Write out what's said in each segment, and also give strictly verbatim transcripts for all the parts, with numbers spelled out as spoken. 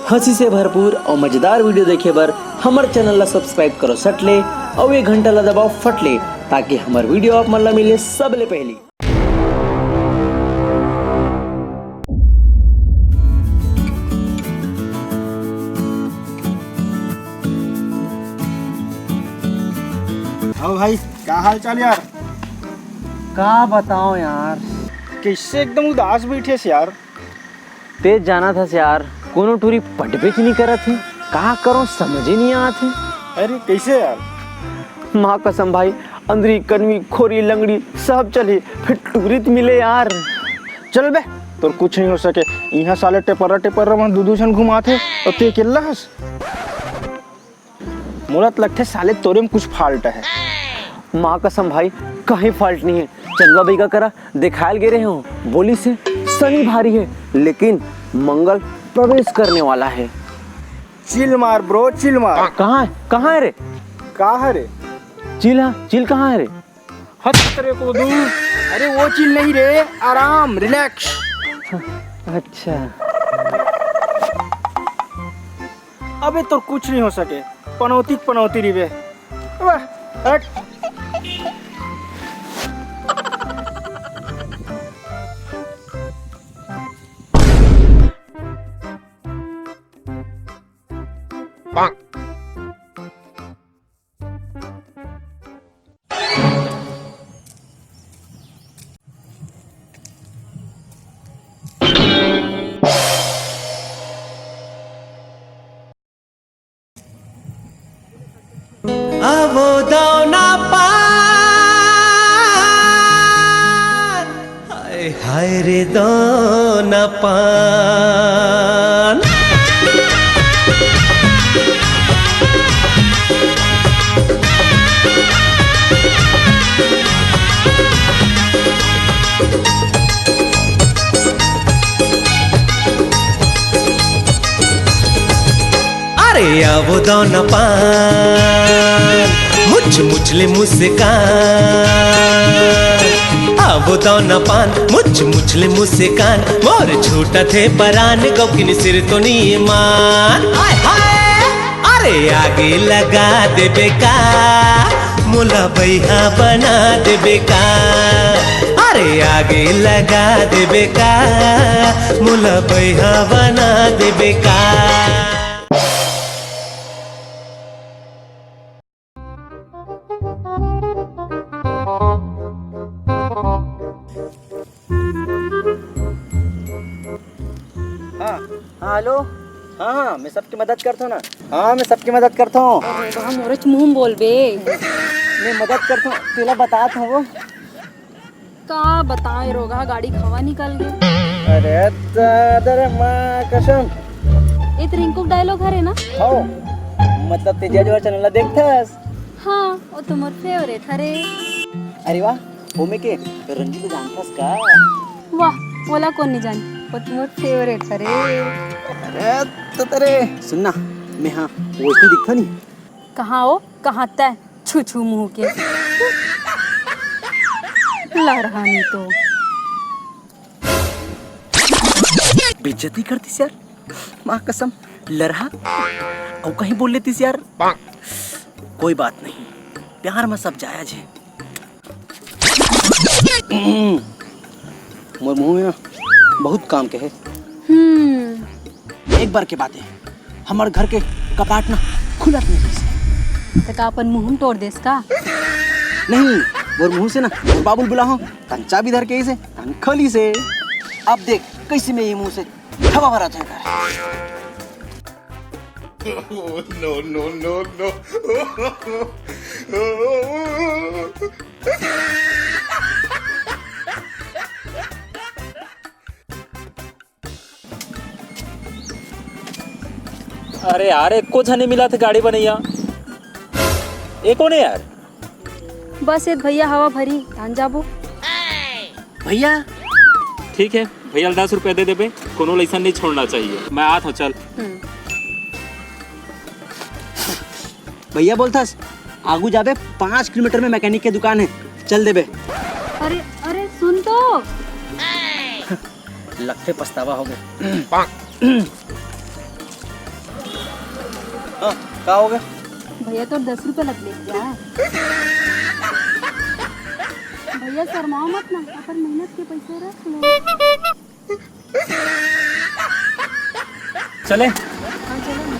हंसी से भरपूर और मजेदार video देखे बर हमर channel ला subscribe करो सट ले और ये घंटा ला दबाओ फट ले, ताकि हमर video आप मन ला मिले सबले पहली। अउ भाई, का हाल चाल यार? का बताओ यार। कैसे एकदम उदास बैठे से यार? ते जानत हस यार, कोनो टूरी पटबेच नहीं करत हे। का करो समझ ही नहीं आत हे। अरे कैसे यार? माँ कसम भाई, अंदरी कनवी खोरी लंगड़ी सब चले, फिर टूरी त मिले यार। चल बे, तोर कुछ नहीं हो सके। यहाँ साले टेपरा टेपरा में दू दू झन घुमात हे और ते अकेला हस। मोला त लगथे साले तोरे में कुछ fault है। माँ कसम भाई, कहीं fault नहीं है। चंदवा बइगा करा देखायल गे रहे हो, बोली से शनि भारी है लेकिन मंगल प्रवेश करने वाला है। चिल मार bro, चिल मार। कहाँ है, कहाँ है रे? का है रे? चिल, हाँ चिल कहाँ है रे? हत तेरे को दू। अरे वो चिल नहीं रे, आराम, relax। अच्छा। अबे तोर कुछ नहीं हो सके, पनौती के पनौती रिबे। वाह, हट। आवो दौना पान, हाय हाय रे दौना पान। अरे आवो दौना पान, मुछ मुछ ले मुस्कान। आवो दौना पान, मुछ मुछ ले मुस्कान। मोर छूटत हे परान, गौकिन सिर तो नीमान। हाय हाय, अरे आगे लगा देबे का, मोला बैहा बना देबे का। अरे आगे लगा देबे का, मोला बैहा बना देबे का। हाँ, हाँ, हेलो। हाँ, हाँ, मैं सबकी मदद करता हूँ ना। हाँ, मैं सबकी मदद करता हूँ। अरे बा, मोरेच मुंह म बोलबे। मैं मदद करता हूँ, तेला बतात हूँ वो। का बताए रोगहा, गाड़ी खवा निकल गे। अरे दादा रे माँ कसम। ए त रिंकू के dialogue हरे ना? हो, मतलब ते जज और चैनल देखथस? हाँ, वो तो मोर favourite हरे। अरे वाह, ओमे के रंजू को जानथस का? वाह, ओला कोन नहीं जानी, वो तो मोर favourite हरे। अरे तो तेरे सुनना, मैं हाँ वैसे दिखता नहीं। कहाँ हो, कहाँ तय छू छू मुंह के। लड़हानी तो। बेइज्जती कर दिस यार, माँ कसम, लरहा। अउ कहीं बोल लेतिस यार। कोई बात नहीं, प्यार में सब जायज है। मोर मुंह में ना बहुत काम के है। हम्म। एक बार के बात है, हमर घर के कपाट ना खुलत नहीं रहिस। त का अपन मुंह में तोड़ देस का? नहीं, मोर मुंह से ना मोर बाबू ल बुलाहूं, तन चाबी धर के इसे तन खोली से। अब देख कैसे मैं ये मुंह से हवा भरा जाएगा। No, no, no, no. अरे यार, एको झने मिलत हे गाड़ी बनैया। ए कोन हे यार? बस ए भैया हवा भरी, धान जाबो। भैया, ठीक है भैया, दस रुपया दे देबे, कोनो लइसन नहीं छोड़ना चाहिए। मैं आत हूँ, चल। हम्म। भैया बोलथस, आगू जाबे पाँच किलोमीटर में मैकेनिक के दुकान है, चल देबे। अरे, अरे सुन तो। लगथे पछतावा हो गए। का हो गया? भैया, तोर दस रुपया लग ले क्या? भैया, शर्माओ मत ना, अपन मेहनत के पैसे रख लो। चले। हाँ, चलो ना।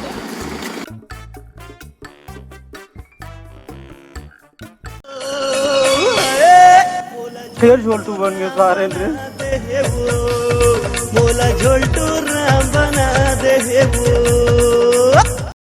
फिर झोलटू बन गए सारे रे। मोला झोलटू राम बना दे हे वो।